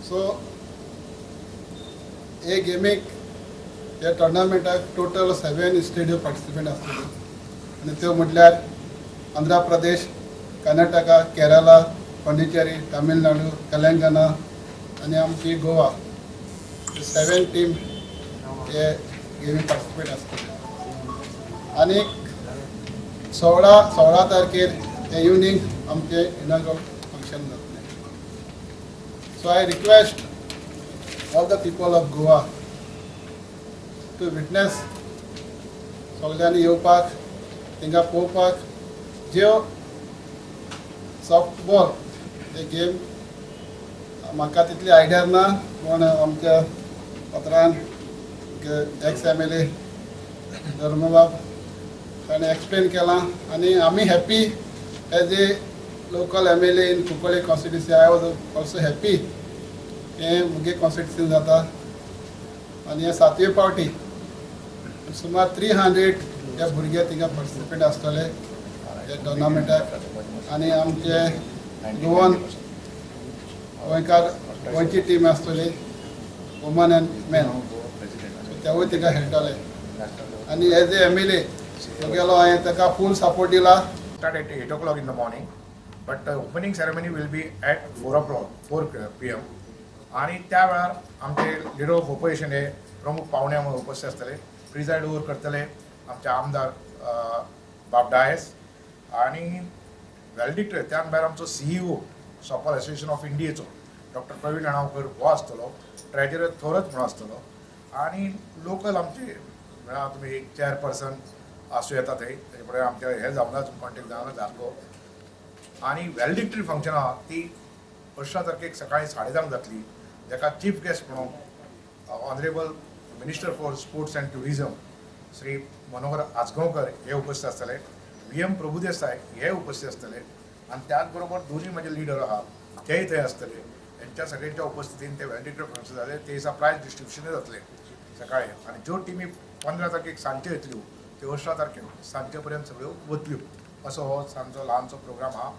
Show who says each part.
Speaker 1: So हे गेमीक ह्या टोर्नामेंटाक total 7 स्टेट्यो participant आसतल्यो आनी त्यो म्हटल्यार आंध्र प्रदेश, कर्नाटका, केरला, पोंडिचेरी, तामिळनाडू, तेलंगणा आनी आमची गोवा. 7 टीम हे गेमी पार्टिसिपेट आसतले. आनी 16 तारखेर हे इवनींग आमचें इनॉग्रल फंक्शन जातलें. So I request all the people of Goa to witness, सगळ्यांनी येवपाक, तांकां पळोवपाक. ज्यो सॉफ्टबॉल हे गेम म्हाका तितली आयडिया ना, पूण आमच्या पत्रान एक्स MLA धर्मबाब ताणें एक्सप्लेन केलां आनी आमी happy as a local MLA in Cuncolim constituency. I was also happy हें मुगे कॉन्स्टिट्युन्सी जाता आनी हे 7वे पावटी सुमार 300 हे भुरगे थिंगा पार्टिसिपेंट आसतले ह्या टोर्नामेंटाक. आनी आमचे गोवन गोंयकार गोंयची टीम आसतली, वुमन एंड मॅन, तेवूय थिंगा खेळटले. आनी एज ए MLA मुगेलो हांवें ताका फूल सपोर्ट दिला.
Speaker 2: Start at 8 o'clock in the morning, but the opening ceremony will be at 4 o'clock, 4 p.m. आणि त्या वेळार आमचे लिडर ऑफ ऑपोजिशन हे प्रमुख पाहुणे म्हणून उपस्थित आसतले. प्रिजायड ओवर करतले आमचे आमदार बाब डायस आणि व्हॅलिडिक्टर. त्या भायर आमचो CEO softball association of इंडियेचो डॉक्टर प्रवीण अणावकर हो आसतलो, ट्रेजरर थोरत म्हणून आसतलो आणि लोकल आमचे म्हळ्यार तुमी चेअरपर्सन आसूं येता थंय, तेजे फुडें आमचे हे जावना कॉन्टेक्ट जावना जातलो. आनी व्हॅलिडिक्टरी फंक्शन आहा ती 18 तारखेक सकाळी 10:30 जातली, जाका चीफ गेस्ट म्हणून honourable minister for sports and tourism Shri Manohar Ajgaonkar हे उपस्थित आसतले, VM Prabhudesai हे उपस्थित आसतले आनी त्याच बरोबर दोनूय म्हजे लिडर आहा तेय थंय आसतले. हेंच्या सगळ्यांच्या उपस्थितीन ते व्हॅलिडिक्टरी फंक्शन जाले. ते दिसा प्रायज डिस्ट्रिब्युशनूय जातलें सकाळी. आनी ज्यो टिमी 15 तारखेक सांजच्यो येतल्यो त्यो 18 तारखेक सांजचे पर्यंत सगळ्यो वतल्यो. असो हो सांजचो ल्हानसो प्रोग्राम आहा.